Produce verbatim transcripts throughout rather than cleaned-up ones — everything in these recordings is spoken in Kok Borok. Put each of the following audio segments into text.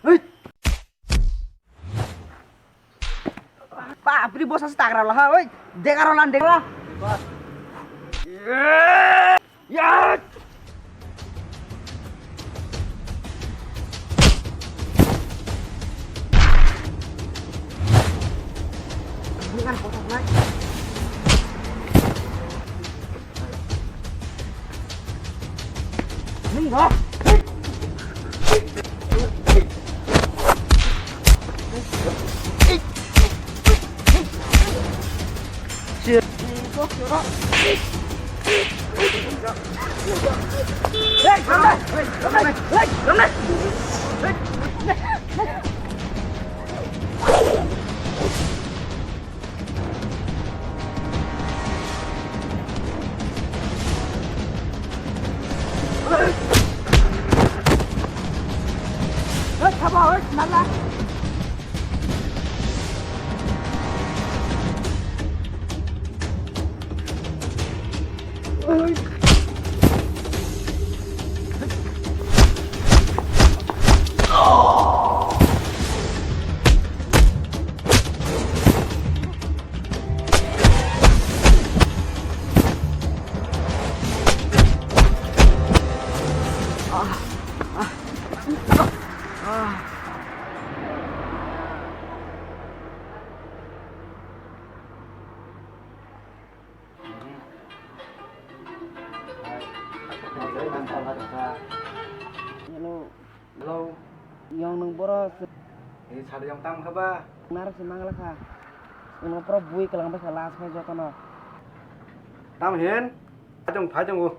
Hei! Bapri, bosa se tagra laha, oi, degaro lan degaro. Ya! Nung ba? Hello. Hello. Yong nwng boro se. Ini sari yong tam kha ba? Narok se mangla kha. Nwng pura bui kwlang bai kha last phai jotono. Tam hin? Phai tong, phai tong o.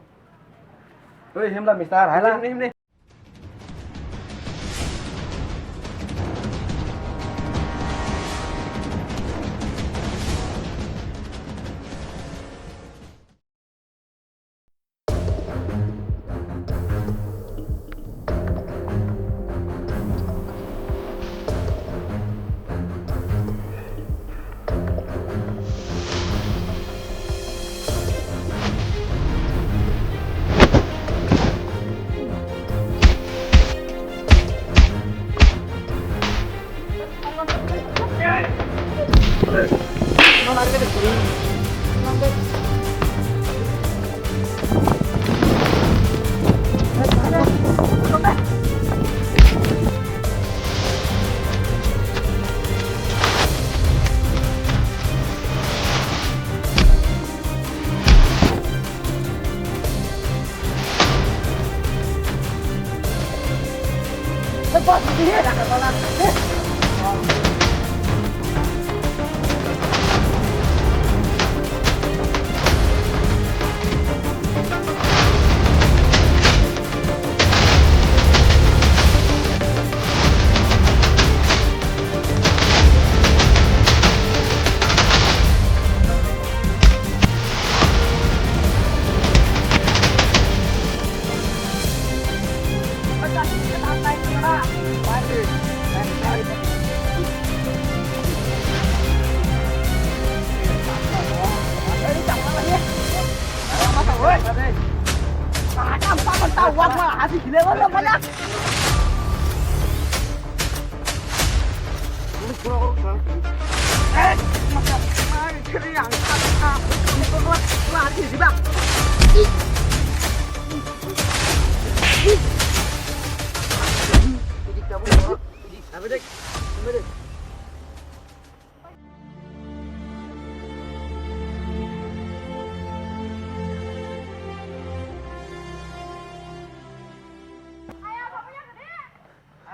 Oi, himla mister, haila. Himni, himni.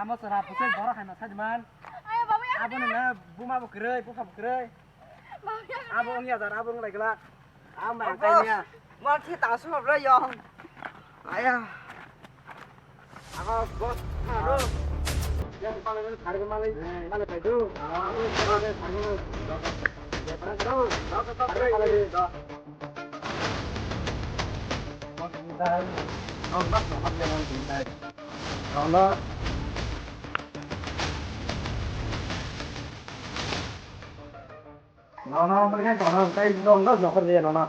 Amo chwra bwswk borok hai ma sadi man. Ayo, baba, ya. Abo nuna buma bo kwrwi, bupha bo kwrwi. Baba, ya. Abo wngya jar, abo wng lai glak. Amo ang tanya. Mo thi ta su bro yong. Aya. Abo boss, aro. Ya, pala ni thar mali, mali pai du. Nono. Nono, mereka kono, tai nong, nong, nong, kerja, nono.